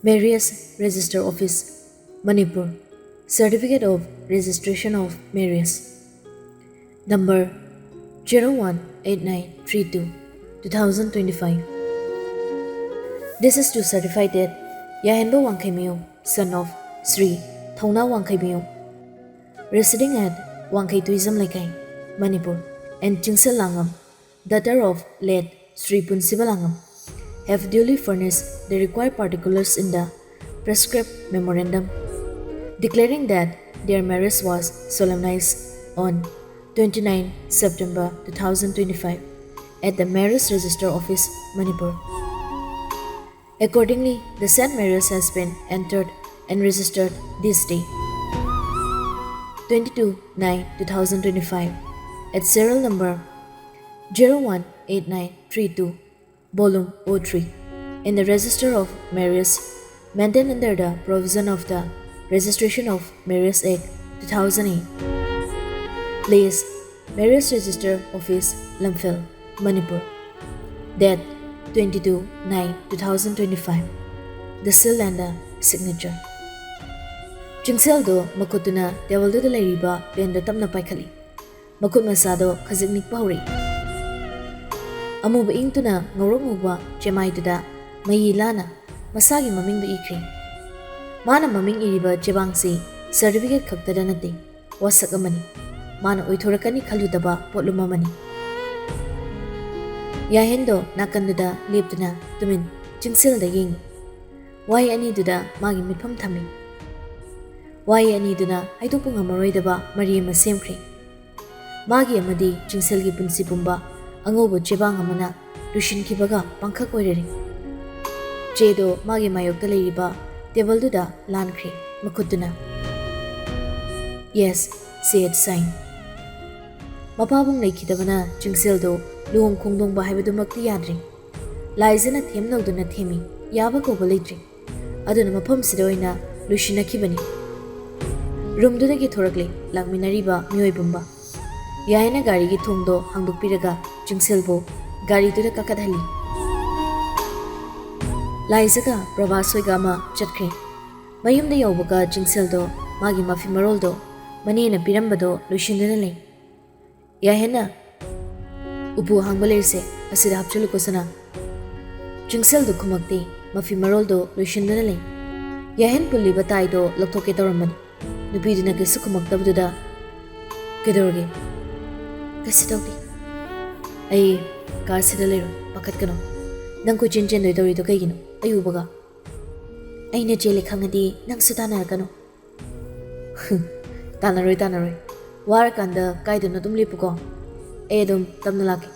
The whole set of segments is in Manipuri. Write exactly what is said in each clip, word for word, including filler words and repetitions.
Marriage Register Office, Manipur. Certificate of Registration of Marriage. Number zero one eight nine three two, two thousand twenty-five. This is to certify that Yahenbo Wangkheimayu, son of Sri Thauna Wangkheimayu, residing at Wangkhei Tuizam Leikai, Manipur, and Chingsil Langam, daughter of late Sri Punsiba Langam, have duly furnished the required particulars in the prescribed memorandum, declaring that their marriage was solemnized on twenty-nine September two thousand twenty-five at the Marriage Register Office, Manipur. Accordingly, the said marriage has been entered and registered this day, twenty-two nine two thousand twenty-five, at serial number zero one eight nine three two, volume O three, in the Register of Marriage, maintained under the provision of the Registration of Marriage Act two thousand eight. Place: Marriage Register Office, Lamphel, Manipur. Date: twenty-two nine two thousand twenty-five. The seal and the signature. ꯆꯤꯡꯁꯦꯜꯗꯣ ꯃꯈꯨꯠꯇꯨꯅ ꯇꯦꯕꯜꯗꯨꯗ ꯂꯩꯔꯤꯕ ꯄꯦꯟꯗꯣ ꯇꯞꯅ ꯄꯥꯏꯈꯠꯂꯤ꯫ ꯃꯈꯨꯠ ꯃꯁꯥꯗꯣ ꯈꯖꯤꯛ ꯅꯤꯛꯄ ꯍꯧꯔꯛꯏ꯫ ꯑꯃꯨꯕ ꯏꯪꯇꯨꯅ ꯉꯧꯔꯣꯛ ꯉꯧꯕ ꯆꯦꯃꯥꯏꯗꯨꯗ ꯃꯌꯤ ꯂꯥꯅ ꯃꯁꯥꯒꯤ ꯃꯃꯤꯡꯗꯨ ꯏꯈ꯭ꯔꯦ꯫ ꯃꯥꯅ ꯃꯃꯤꯡ ꯏꯔꯤꯕ ꯆꯦꯕꯥꯡꯁꯤ ꯁꯔꯇꯤꯐꯤꯀꯦꯠ ꯈꯛꯇꯗ ꯅꯠꯇꯦ, ꯋꯥꯁꯛ ꯑꯃꯅꯤ꯫ ꯃꯥꯅ ꯑꯣꯏꯊꯣꯔꯛꯀꯅꯤ ꯈꯜꯂꯨꯗꯕ ꯄꯣꯠꯂꯨꯝ ꯑꯃꯅꯤ꯫ ꯌꯥꯍꯦꯟꯗꯣ ꯅꯥꯀꯟꯗꯨꯗ ꯂꯦꯞꯇꯨꯅ ꯇꯨꯃꯤꯟ ꯆꯤꯡꯁꯤꯜꯗ ꯌꯦꯡꯉꯤ꯫ ꯋꯥꯍꯩ ꯑꯅꯤꯗꯨꯗ ꯃꯥꯒꯤ ꯃꯤꯠꯐꯝ ꯊꯝꯃꯤ꯫ ꯋꯥꯍꯩ ꯑꯅꯤꯗꯨꯅ ꯍꯥꯏꯗꯣꯛꯄ ꯉꯝꯃꯔꯣꯏꯗꯕ ꯃꯔꯤ ꯑꯃ ꯁꯦꯝꯈ꯭ꯔꯦ꯫ ꯃꯥꯒꯤ ꯑꯃꯗꯤ ꯆꯤꯡꯁꯤꯜꯒꯤ ꯄꯨꯟꯁꯤ ꯄꯨꯝꯕ ꯑꯉꯧꯕ ꯆꯦꯕꯥꯡ ꯑꯃꯅ ꯂꯣꯏꯁꯤꯟꯈꯤꯕꯒ ꯄꯥꯡꯈꯛ ꯑꯣꯏꯔꯔꯦ꯫ ꯆꯦꯗꯣ ꯃꯥꯒꯤ ꯃꯥꯌꯣꯛꯇ ꯂꯩꯔꯤꯕ ꯇꯦꯕꯜꯗꯨꯗ ꯂꯥꯟꯈ꯭ꯔꯦ ꯃꯈꯨꯠꯇꯨꯅ꯫ Yes, said sign. ꯃꯄꯥꯕꯨꯡ ꯂꯩꯈꯤꯗꯕꯅ ꯆꯤꯡꯁꯤꯜꯗꯣ ꯂꯨꯍꯣꯡ ꯈꯣꯡꯗꯣꯡꯕ ꯍꯥꯏꯕꯗꯨꯃꯛꯇꯤ ꯌꯥꯗ꯭ꯔꯦ꯫ ꯂꯥꯏꯖꯅ ꯊꯦꯝꯅꯧꯗꯅ ꯊꯦꯝꯃꯤ, ꯌꯥꯕ ꯀꯧꯕ ꯂꯩꯇ꯭ꯔꯦ꯫ ꯑꯗꯨꯅ ꯃꯐꯝꯁꯤꯗ ꯑꯣꯏꯅ ꯂꯣꯏꯁꯤꯟꯅꯈꯤꯕꯅꯤ꯫ ꯔꯨꯝꯗꯨꯗꯒꯤ ꯊꯣꯔꯛꯂꯦ ꯂꯥꯛꯃꯤꯟꯅꯔꯤꯕ ꯃꯤꯑꯣꯏ ꯄꯨꯝꯕ꯫ ꯌꯥꯏꯅ ꯒꯥꯔꯤꯒꯤ ꯊꯣꯡꯗꯣ ꯍꯥꯡꯗꯣꯛꯄꯤꯔꯒ ꯆꯤꯡꯁꯤꯜꯕꯨ ꯒꯥꯔꯤꯗꯨꯗ ꯀꯥꯈꯠꯍꯜꯂꯤ꯫ ꯂꯥꯏꯖꯒ ꯄ꯭ꯔꯚꯥꯁ ꯍꯣꯏꯒ ꯑꯃ ꯆꯠꯈ꯭ꯔꯦ꯫ ꯃꯌꯨꯝꯗ ꯌꯧꯕꯒ ꯆꯤꯡꯁꯦꯜꯗꯣ ꯃꯥꯒꯤ ꯃꯐꯤ ꯃꯔꯣꯜꯗꯣ ꯃꯅꯦꯅ ꯄꯤꯔꯝꯕꯗꯣ ꯂꯣꯏꯁꯤꯟꯗꯨꯅ ꯂꯩ꯫ ꯌꯥꯍꯦꯟꯅ "ꯎꯄꯨ ꯑꯍꯥꯡꯕ ꯂꯩꯔꯤꯁꯦ, ꯑꯁꯤꯗ ꯍꯥꯞꯆꯤꯜꯂꯨꯀꯣ ꯁꯅꯥ꯫" ꯆꯤꯡꯁꯦꯜꯗꯣ ꯈꯨꯝꯃꯛꯇꯦ꯫ ꯃꯐꯤ ꯃꯔꯣꯜꯗꯣ ꯂꯣꯏꯁꯤꯟꯗꯨꯅ ꯂꯩ꯫ ꯌꯥꯍꯦꯟ ꯄꯨꯜꯂꯤꯕ ꯇꯥꯏꯗꯣ ꯂꯧꯊꯣꯛꯀꯦ ꯇꯧꯔꯝꯕꯅꯤ꯫ ꯅꯨꯄꯤꯗꯨꯅ ꯀꯩꯁꯨ ꯈꯨꯝꯃꯛꯇꯕꯗꯨꯗ, "ꯀꯩꯗꯧꯔꯒꯦ?" "ꯀꯩꯁꯨ ꯇꯧꯗꯦ꯫" "ꯑꯩ ꯀꯥꯁꯤꯗ ꯂꯩꯔꯣꯏ, ꯄꯥꯈꯠꯀꯅꯨ꯫ ꯅꯪ ꯀꯣꯏꯆꯦꯟ ꯆꯦꯟꯗꯣꯏ ꯇꯧꯔꯤꯗꯣ ꯀꯩꯒꯤꯅꯣ? ꯑꯩ ꯎꯕꯒ?" "ꯑꯩꯅ ꯆꯦꯜꯂꯦ ꯈꯪꯉꯗꯤ ꯅꯪꯁꯨ ꯇꯥꯟꯅꯔꯛꯀꯅꯨ꯫" "ꯇꯥꯟꯅꯔꯣꯏ, ꯇꯥꯟꯅꯔꯣꯏ꯫ ꯋꯥꯔꯀꯥꯟꯗ ꯀꯥꯏꯗꯅꯣ ꯑꯗꯨꯝ ꯂꯦꯞꯄꯨꯀꯣ꯫ ꯑꯩ ꯑꯗꯨꯝ ꯇꯞꯅ ꯂꯥꯛꯀꯦ꯫"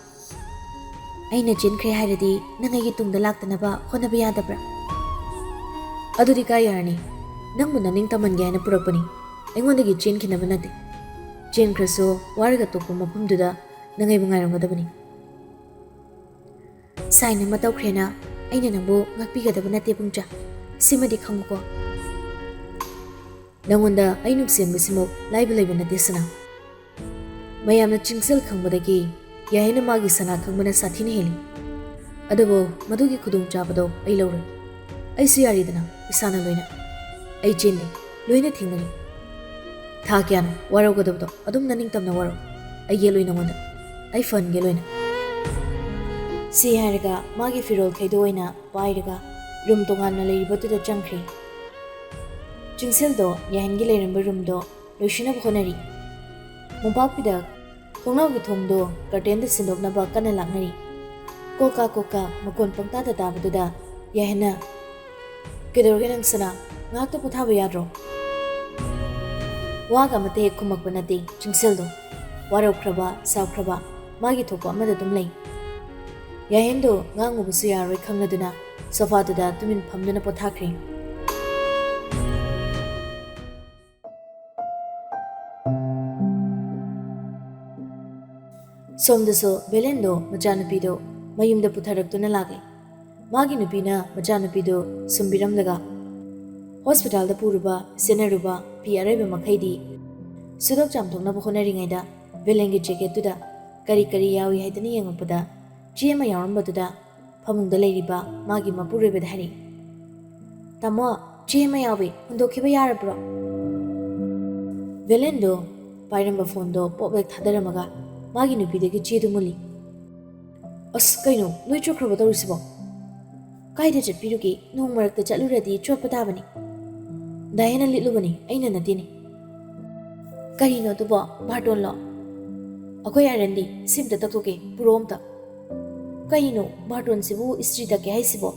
"ꯑꯩꯅ ꯆꯦꯟꯈ꯭ꯔꯦ ꯍꯥꯏꯔꯗꯤ ꯅꯪ ꯑꯩꯒꯤ ꯇꯨꯡꯗ ꯂꯥꯛꯇꯅꯕ ꯍꯣꯠꯅꯕ ꯌꯥꯗꯕ꯭ꯔꯥ?" "ꯑꯗꯨꯗꯤ ꯀꯥꯏ ꯌꯥꯔꯅꯤ? ꯅꯪꯕꯨ ꯅꯅꯤꯡ ꯇꯝꯍꯟꯒꯦ ꯍꯥꯏꯅ ꯄꯨꯔꯛꯄꯅꯤ꯫ ꯑꯩꯉꯣꯟꯗꯒꯤ ꯆꯦꯟꯈꯤꯅꯕ ꯅꯠꯇꯦ꯫ ꯆꯦꯟꯈ꯭ꯔꯁꯨ ꯋꯥꯔꯒ ꯇꯣꯛꯄ ꯃꯐꯝꯗꯨꯗ ꯅꯪ ꯑꯩꯕꯨ ꯉꯥꯏꯔꯝꯒꯗꯕꯅꯤ꯫" "ꯁꯥꯏꯟ ꯑꯃ ꯇꯧꯈ꯭ꯔꯦꯅ ꯑꯩꯅ ꯅꯪꯕꯨ ꯉꯥꯛꯄꯤꯒꯗꯕ ꯅꯠꯇꯦ ꯄꯨꯡꯆꯥ꯫ ꯁꯤꯃꯗꯤ ꯈꯪꯉꯨꯀꯣ꯫" "ꯅꯪꯉꯣꯟꯗ ꯑꯩ ꯅꯨꯡꯁꯤ ꯍꯟꯕꯁꯤꯃꯨꯛ ꯂꯥꯏꯕ ꯂꯩꯕ ꯅꯠꯇꯦ ꯁꯅꯥ꯫" ꯃꯌꯥꯝꯅ ꯆꯤꯡꯁꯦꯜ ꯈꯪꯕꯗꯒꯤ ꯌꯥꯍꯦꯟꯅ ꯃꯥꯒꯤ ꯁꯅꯥ ꯈꯪꯕꯅ ꯁꯥꯊꯤꯅ ꯍꯦꯜꯂꯤ꯫ ꯑꯗꯨꯕꯨ ꯃꯗꯨꯒꯤ ꯈꯨꯗꯣꯡꯆꯥꯕꯗꯣ ꯑꯩ ꯂꯧꯔꯣꯏ꯫ ꯑꯩꯁꯨ ꯌꯥꯔꯤꯗꯅ, ꯏꯁꯥꯅ ꯂꯣꯏꯅ꯫ ꯑꯩ ꯆꯦꯟꯗꯦ, ꯂꯣꯏꯅ ꯊꯦꯡꯅꯔꯤ꯫ "ꯊꯥ ꯀꯌꯥꯅꯣ ꯋꯥꯔꯧꯒꯗꯕꯗꯣ? ꯑꯗꯨꯝ ꯅꯅꯤꯡꯇꯝꯅ ꯋꯥꯔꯧ꯫ ꯑꯩ ꯌꯦꯠꯂꯣꯏ ꯅꯉꯣꯟꯗ꯫ ꯑꯩ ꯐꯍꯟꯒꯦ ꯂꯣꯏꯅ꯫" ꯁꯤ ꯍꯥꯏꯔꯒ ꯃꯥꯒꯤ ꯐꯤꯔꯣꯜꯈꯩꯗꯣ ꯑꯣꯏꯅ ꯄꯥꯏꯔꯒ ꯔꯨꯝ ꯇꯣꯉꯥꯟꯅ ꯂꯩꯔꯤꯕꯗꯨꯗ ꯆꯪꯈ꯭ꯔꯦ꯫ ꯆꯤꯡꯁꯦꯜꯗꯣ ꯌꯥꯍꯦꯟꯒꯤ ꯂꯩꯔꯝꯕ ꯔꯨꯝꯗꯣ ꯂꯣꯏꯁꯤꯟꯅꯕ ꯍꯣꯠꯅꯔꯤ꯫ ꯃꯣꯝꯄꯥꯛꯄꯤꯗ ꯊꯣꯡꯅꯥꯎꯒꯤ ꯊꯣꯡꯗꯣ ꯀꯔꯇꯦꯟꯗ ꯁꯤꯟꯗꯣꯛꯅꯕ ꯀꯟꯅ ꯂꯥꯛꯅꯔꯤ꯫ ꯀꯣꯀꯥ ꯀꯣꯀꯥ ꯃꯈꯣꯟ ꯄꯪꯇꯥꯗ ꯇꯥꯕꯗꯨꯗ ꯌꯥꯍꯦꯟꯅ, "ꯀꯩꯗꯧꯔꯒꯦ ꯅꯪ ꯁꯅꯥ? ꯉꯥꯏꯍꯥꯛꯇ ꯄꯣꯊꯥꯕ ꯌꯥꯗ꯭ꯔꯣ?" ꯋꯥꯒ ꯑꯃꯠꯇ ꯍꯦꯛ ꯈꯨꯝꯃꯛꯄ ꯅꯠꯇꯦ ꯆꯤꯡꯁꯦꯜꯗꯣ꯫ ꯋꯥꯔꯧꯈ꯭ꯔꯕ, ꯁꯥꯎꯈ꯭ꯔꯕ, ꯃꯥꯒꯤ ꯊꯣꯛꯄ ꯑꯃꯗ ꯑꯗꯨꯝ ꯂꯩ꯫ ꯌꯥꯍꯦꯟꯗꯣ ꯉꯥꯡꯉꯨꯕꯁꯨ ꯌꯥꯔꯣꯏ ꯈꯪꯂꯗꯨꯅ ꯁꯣꯐꯥꯗꯨꯗ ꯇꯨꯃꯤꯟ ꯐꯝꯗꯨꯅ ꯄꯣꯊꯥꯈ꯭ꯔꯦ꯫ ꯁꯣꯝꯗꯁꯨ ꯚꯦꯂꯦꯟꯗꯣ ꯃꯆꯥꯅꯨꯄꯤꯗꯣ ꯃꯌꯨꯝꯗ ꯄꯨꯊꯔꯛꯇꯨꯅ ꯂꯥꯛꯂꯦ꯫ ꯃꯥꯒꯤ ꯅꯨꯄꯤꯅ ꯃꯆꯥꯅꯨꯄꯤꯗꯣ ꯁꯨꯝꯕꯤꯔꯝꯂꯒ, "ꯍꯣꯁꯄꯤꯇꯥꯜꯗ ꯄꯨꯔꯨꯕ, ꯁꯦꯟꯅꯔꯨꯕ ꯐꯤ ꯑꯔꯩꯕ ꯃꯈꯩꯗꯤ ꯁꯨꯗꯣꯛ ꯆꯥꯝꯊꯣꯛꯅꯕ ꯍꯣꯠꯅꯔꯤꯉꯩꯗ ꯚꯦꯂꯦꯟꯒꯤ ꯖꯦꯀꯦꯠꯇꯨꯗ ꯀꯔꯤ ꯀꯔꯤ ꯌꯥꯎꯏ ꯍꯥꯏꯗꯅ ꯌꯦꯡꯉꯛꯄꯗ ꯆꯦ ꯑꯃ ꯌꯥꯎꯔꯝꯕꯗꯨꯗ ꯐꯃꯨꯡꯗ ꯂꯩꯔꯤꯕ ꯃꯥꯒꯤ ꯃꯄꯨꯔꯣꯏꯕꯗ ꯍꯥꯏꯔꯛꯏ, "ꯇꯥꯃꯣ, ꯆꯦ ꯑꯃ ꯌꯥꯎꯏ, ꯍꯨꯟꯗꯣꯛꯈꯤꯕ ꯌꯥꯔꯕ꯭ꯔꯣ?" ꯚꯦꯂꯦꯟꯗꯣ ꯄꯥꯏꯔꯝꯕ ꯐꯣꯟꯗꯣ ꯄꯣꯞ ꯍꯦꯛ ꯊꯥꯗꯔꯝꯃꯒ ꯃꯥꯒꯤ ꯅꯨꯄꯤꯗꯒꯤ ꯆꯦꯗꯨ ꯃꯨꯜꯂꯤ꯫ "ꯑꯁ, ꯀꯩꯅꯣ, ꯂꯣꯏ ꯆꯣꯠꯈ꯭ꯔꯕꯣ ꯇꯧꯔꯤꯁꯤꯕꯣ? ꯀꯥꯏꯗ ꯆꯠꯄꯤꯔꯨꯒꯦ? ꯅꯣꯡ ꯃꯔꯛꯇ ꯆꯠꯂꯨꯔꯗꯤ ꯆꯣꯠꯄ ꯇꯥꯕꯅꯤ꯫ ꯗꯥꯏꯌꯥꯅ ꯂꯤꯠꯂꯨꯕꯅꯤ, ꯑꯩꯅ ꯅꯠꯇꯦꯅꯦ꯫" "ꯀꯔꯤꯅꯣ ꯑꯗꯨꯕꯣ? ꯕꯥꯔꯇꯣꯟꯂꯣ? ꯑꯩꯈꯣꯏ ꯑꯥꯏꯔꯟꯗꯤ ꯁꯤꯝꯇ ꯇꯛꯊꯣꯛꯀꯦ, ꯄꯨꯔꯛꯑꯣ ꯑꯝꯇ꯫" "ꯀꯩꯅꯣ, ꯕꯥꯔꯇꯣꯟꯁꯤꯕꯨ ꯏꯁꯇ꯭ꯔꯤ ꯇꯛꯀꯦ ꯍꯥꯏꯁꯤꯕꯣ?"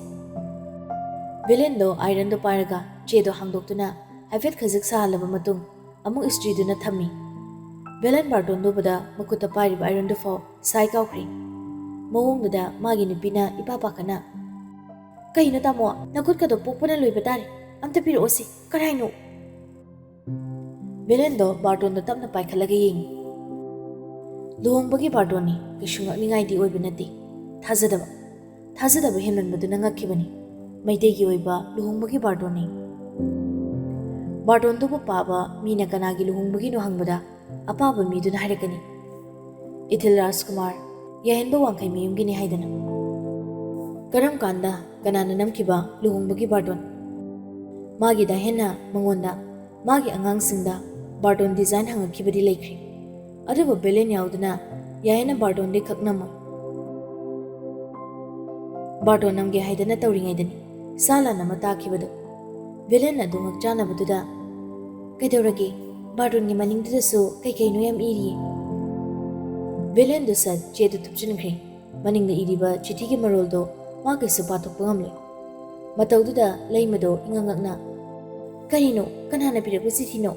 ꯚꯦꯂꯦꯟꯗꯣ ꯑꯥꯏꯔꯟꯗꯣ ꯄꯥꯏꯔꯒ ꯆꯦꯗꯣ ꯍꯥꯡꯗꯣꯛꯇꯨꯅ ꯍꯥꯏꯐꯦꯠ ꯈꯖꯤꯛ ꯁꯥꯍꯜꯂꯕ ꯃꯇꯨꯡ ꯑꯃꯨꯛ ꯏꯁꯇ꯭ꯔꯤꯗꯨꯅ ꯊꯝꯃꯤ꯫ ꯚꯦꯂꯦꯟ ꯕꯥꯔꯇꯣꯟꯗꯣ ꯎꯕꯗ ꯃꯈꯨꯠꯇ ꯄꯥꯏꯔꯤꯕ ꯑꯥꯏꯔꯟꯗꯨ ꯐꯥꯎ ꯁꯥꯏ ꯀꯥꯎꯈ꯭ꯔꯦ꯫ ꯃꯑꯣꯡꯗꯨꯗ ꯃꯥꯒꯤ ꯅꯨꯄꯤꯅ ꯏꯄꯥ ꯄꯥꯈꯠꯅ, "ꯀꯩꯅꯣ ꯇꯥꯃꯣ, ꯅꯈꯨꯠꯀꯗꯣ ꯄꯣꯛꯄꯅ ꯂꯣꯏꯕ ꯇꯥꯔꯦ, ꯑꯝꯇ ꯄꯤꯔꯛꯑꯣꯁꯤ, ꯀꯔꯥꯏꯅꯣ?" ꯚꯦꯂꯦꯟꯗꯣ ꯕꯥꯔꯇꯣꯟꯗꯣ ꯇꯞꯅ ꯄꯥꯏꯈꯠꯂꯒ ꯌꯦꯡꯉꯤ꯫ ꯂꯨꯍꯣꯡꯕꯒꯤ ꯕꯥꯔꯇꯣꯟꯅꯤ, ꯀꯩꯁꯨ ꯉꯛꯅꯤꯡꯉꯥꯏꯗꯤ ꯑꯣꯏꯕ ꯅꯠꯇꯦ꯫ ꯊꯥꯖꯗꯕ, ꯊꯥꯖꯗꯕ ꯍꯦꯟꯃꯟꯕꯗꯨꯅ ꯉꯛꯈꯤꯕꯅꯤ꯫ ꯃꯩꯇꯩꯒꯤ ꯑꯣꯏꯕ ꯂꯨꯍꯣꯡꯕꯒꯤ ꯕꯥꯔꯇꯣꯟꯅꯤ꯫ ꯕꯥꯔꯇꯣꯟꯗꯨꯕꯨ ꯄꯥꯕ ꯃꯤꯅ ꯀꯅꯥꯒꯤ ꯂꯨꯍꯣꯡꯕꯒꯤꯅꯣ ꯍꯪꯕꯗ ꯑꯄꯥꯕ ꯃꯤꯗꯨꯅ ꯍꯥꯏꯔꯛꯀꯅꯤ, "ꯏꯊꯤꯜ ꯔꯥꯖꯀꯨꯃꯥꯔ, ꯌꯥꯍꯦꯟꯕ ꯋꯥꯡꯈꯩ ꯃꯌꯨꯝꯒꯤꯅꯤ" ꯍꯥꯏꯗꯅ꯫ ꯀꯔꯝ ꯀꯥꯟꯗ ꯀꯅꯥꯅ ꯅꯝꯈꯤꯕ ꯂꯨꯍꯣꯡꯕꯒꯤ ꯕꯥꯔꯇꯣꯟ? ꯃꯥꯒꯤ ꯗꯥꯍꯦꯟꯅ ꯃꯉꯣꯟꯗ ꯃꯥꯒꯤ ꯑꯉꯥꯡꯁꯤꯡꯗ ꯕꯥꯔꯇꯣꯟ ꯗꯤꯖꯥꯏꯟ ꯍꯪꯉꯛꯈꯤꯕꯗꯤ ꯂꯩꯈ꯭ꯔꯦ, ꯑꯗꯨꯕꯨ ꯚꯦꯂꯦꯟ ꯌꯥꯎꯗꯅ ꯌꯥꯍꯦꯟꯅ ꯕꯥꯔꯇꯣꯟꯗꯤ ꯈꯛ ꯅꯝꯃꯣꯏ꯫ ꯕꯥꯔꯇꯣꯟ ꯅꯝꯒꯦ ꯍꯥꯏꯗꯅ ꯇꯧꯔꯤꯉꯩꯗꯅꯤ ꯁꯥ ꯂꯥꯟ ꯑꯃ ꯇꯥꯈꯤꯕꯗꯨ꯫ ꯚꯦꯂꯦꯟ ꯑꯗꯨ ꯉꯛꯆꯥꯅꯕꯗꯨꯗ, "ꯀꯩꯗꯧꯔꯒꯦ? ꯕꯥꯔꯇꯣꯟꯒꯤ ꯃꯅꯤꯡꯗꯨꯗꯁꯨ ꯀꯩ ꯀꯩꯅꯣ ꯌꯥꯝ ꯏꯔꯤꯌꯦ꯫" ꯚꯦꯂꯦꯟꯗꯨ ꯁꯠ ꯆꯦꯗꯨ ꯊꯨꯞꯆꯤꯟꯈ꯭ꯔꯦ꯫ ꯃꯅꯤꯡꯗ ꯏꯔꯤꯕ ꯆꯤꯊꯤꯒꯤ ꯃꯔꯣꯜꯗꯣ ꯃꯥ ꯀꯩꯁꯨ ꯄꯥꯊꯣꯛꯄ ꯉꯝꯂꯣꯏ꯫ ꯃꯇꯧꯗꯨꯗ ꯂꯩꯃꯗꯣ ꯏꯉꯛ ꯉꯛꯅ, "ꯀꯔꯤꯅꯣ? ꯀꯅꯥꯅ ꯄꯤꯔꯛꯄ ꯆꯤꯊꯤꯅꯣ?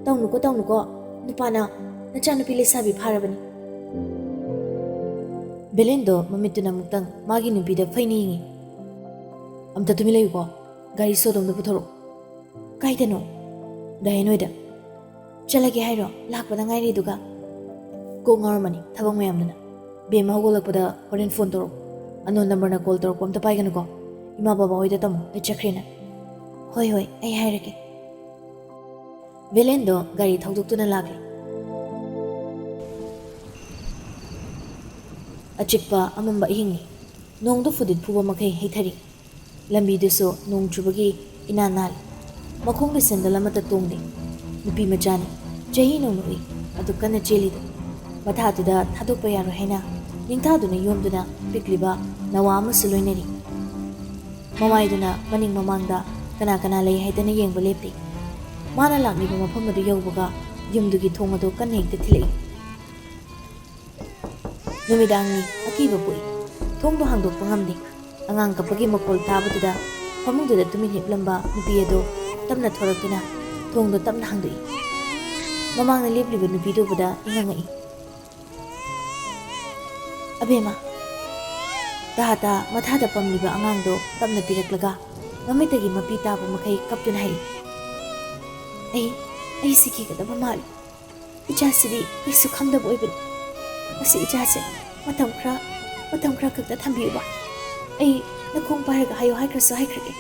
ꯇꯧꯅꯨꯀꯣ, ꯇꯧꯅꯨꯀꯣ꯫ ꯅꯨꯄꯥꯅ ꯅꯆꯥꯅꯨꯄꯤ ꯂꯩꯁꯥꯕꯤ ꯐꯥꯔꯕꯅꯤ꯫" ꯚꯦꯂꯦꯟꯗꯣ ꯃꯃꯤꯠꯇꯨꯅ ꯑꯃꯨꯛꯇꯪ ꯃꯥꯒꯤ ꯅꯨꯄꯤꯗ ꯐꯩꯅ ꯌꯦꯡꯉꯤ꯫ "ꯑꯝꯇ ꯇꯨꯃꯤꯟ ꯂꯩꯌꯨꯀꯣ꯫ ꯒꯥꯔꯤ ꯁꯣꯗꯣꯝꯗ ꯄꯨꯊꯣꯔꯛꯎ꯫" "ꯀꯥꯏꯗꯅꯣ?" "ꯗꯥꯏꯌꯟ ꯍꯣꯏꯗ꯫" "ꯆꯠꯂꯒꯦ ꯍꯥꯏꯔꯣ? ꯂꯥꯛꯄꯗ ꯉꯥꯏꯔꯤꯗꯨꯒ?" "ꯀꯣꯛ ꯉꯥꯎꯔꯝꯃꯅꯤ ꯊꯕꯛ ꯃꯌꯥꯝꯗꯨꯅ꯫ ꯕꯦꯝꯃ ꯍꯧꯒꯠꯂꯛꯄꯗ ꯍꯣꯔꯦꯟ ꯐꯣꯟ ꯇꯧꯔꯛꯎ꯫ ꯑꯟꯅꯣꯟ ꯅꯝꯕꯔꯅ ꯀꯣꯜ ꯇꯧꯔꯛꯄ ꯑꯝꯇ ꯄꯥꯏꯒꯅꯨꯀꯣ꯫ ꯏꯃꯥ ꯕꯕꯥ ꯍꯣꯏꯗ ꯇꯝꯃꯨ, ꯑꯩ ꯆꯠꯈ꯭ꯔꯦꯅ꯫" "ꯍꯣꯏ, ꯍꯣꯏ, ꯑꯩ ꯍꯥꯏꯔꯒꯦ꯫" ꯚꯦꯂꯦꯟꯗꯣ ꯒꯥꯔꯤ ꯊꯧꯗꯣꯛꯇꯨꯅ ꯂꯥꯛꯂꯦ꯫ ꯑꯆꯤꯛꯄ ꯑꯃꯝꯕ ꯑꯍꯤꯡꯅꯤ꯫ ꯅꯣꯡꯗ ꯐꯨꯗꯤꯠ ꯐꯨꯕ ꯃꯈꯩ ꯍꯩꯊꯔꯤ꯫ ꯂꯝꯕꯤꯗꯨꯁꯨ ꯅꯣꯡ ꯆꯨꯕꯒꯤ ꯏꯅꯥꯟ ꯅꯥꯜꯂꯤ꯫ ꯃꯈꯣꯡꯗ ꯁꯦꯟꯗꯜ ꯑꯃꯠꯇ ꯇꯣꯡꯗꯦ꯫ ꯅꯨꯄꯤ ꯃꯆꯥꯅꯤ꯫ ꯆꯍꯤ ꯅꯧꯅ ꯎꯏ꯫ ꯑꯗꯨ ꯀꯟꯅ ꯆꯦꯜꯂꯤꯗꯨ꯫ ꯃꯊꯥꯗꯨꯗ ꯊꯥꯗꯣꯛꯄ ꯌꯥꯔꯣꯏ ꯍꯥꯏꯅ ꯅꯤꯡꯊꯥꯗꯨꯅ ꯌꯣꯝꯗꯨꯅ ꯄꯤꯛꯂꯤꯕ ꯅꯋꯥ ꯑꯃꯁꯨ ꯂꯣꯏꯅꯔꯤ꯫ ꯃꯃꯥꯏꯗꯨꯅ ꯃꯅꯤꯡ ꯃꯃꯥꯡꯗ ꯀꯅꯥ ꯀꯅꯥ ꯂꯩ ꯍꯥꯏꯗꯅ ꯌꯦꯡꯕ ꯂꯦꯞꯄꯤ꯫ ꯃꯥꯅ ꯂꯥꯛꯂꯤꯕ ꯃꯐꯝ ꯑꯗꯨ ꯌꯧꯕꯒ ꯌꯨꯝꯗꯨꯒꯤ ꯊꯣꯡ ꯑꯗꯨ ꯀꯟꯅ ꯍꯦꯛꯇ ꯊꯤꯜꯂꯛꯏ꯫ ꯅꯨꯃꯤꯗꯥꯡꯅꯤ, ꯑꯀꯤꯕ ꯄꯣꯛꯏ꯫ ꯊꯣꯡꯗꯣ ꯍꯥꯡꯗꯣꯛꯄ ꯉꯝꯗꯦ꯫ ꯑꯉꯥꯡ ꯀꯞꯄꯒꯤ ꯃꯈꯣꯜ ꯇꯥꯕꯗꯨꯗ ꯐꯃꯨꯡꯗꯨꯗ ꯇꯨꯃꯤꯟ ꯍꯤꯞꯂꯝꯕ ꯅꯨꯄꯤ ꯑꯗꯨ ꯇꯞꯅ ꯊꯣꯔꯛꯇꯨꯅ ꯊꯣꯡꯗꯣ ꯇꯞꯅ ꯍꯥꯡꯗꯣꯛꯏ꯫ ꯃꯃꯥꯡꯗ ꯂꯦꯞꯂꯤꯕ ꯅꯨꯄꯤꯗꯨ ꯎꯕꯗ ꯏꯉꯛ ꯉꯛꯏ꯫ "ꯑꯕꯦꯝꯃ!" ꯇꯥ ꯇꯥ ꯃꯊꯥꯗ ꯄꯝꯂꯤꯕ ꯑꯉꯥꯡꯗꯣ ꯇꯞꯅ ꯄꯤꯔꯛꯂꯒ ꯃꯃꯤꯠꯇꯒꯤ ꯃꯄꯤ ꯇꯥꯕ ꯃꯈꯩ ꯀꯞꯇꯨꯅ ꯍꯥꯏꯔꯤ꯫ "ꯑꯩ, ꯑꯩ ꯁꯤꯈꯤꯒꯗꯕ ꯃꯥꯜꯂꯤ꯫ ꯏꯆꯥꯁꯤꯗꯤ ꯀꯩꯁꯨ ꯈꯪꯗꯕ ꯑꯣꯏꯕꯅꯤ꯫ ꯃꯁꯤ ꯏꯆꯥꯁꯦ ꯃꯇꯝ ꯈꯔ, ꯃꯇꯝ ꯈꯔ ꯈꯛꯇ ꯊꯝꯕꯤꯌꯨꯕ꯫ ꯑꯩ ꯅꯈꯣꯡ ꯄꯥꯏꯔꯒ ꯍꯥꯏꯌꯨ ꯍꯥꯏꯈ꯭ꯔꯁꯨ ꯍꯥꯏꯈ꯭ꯔꯒꯦ꯫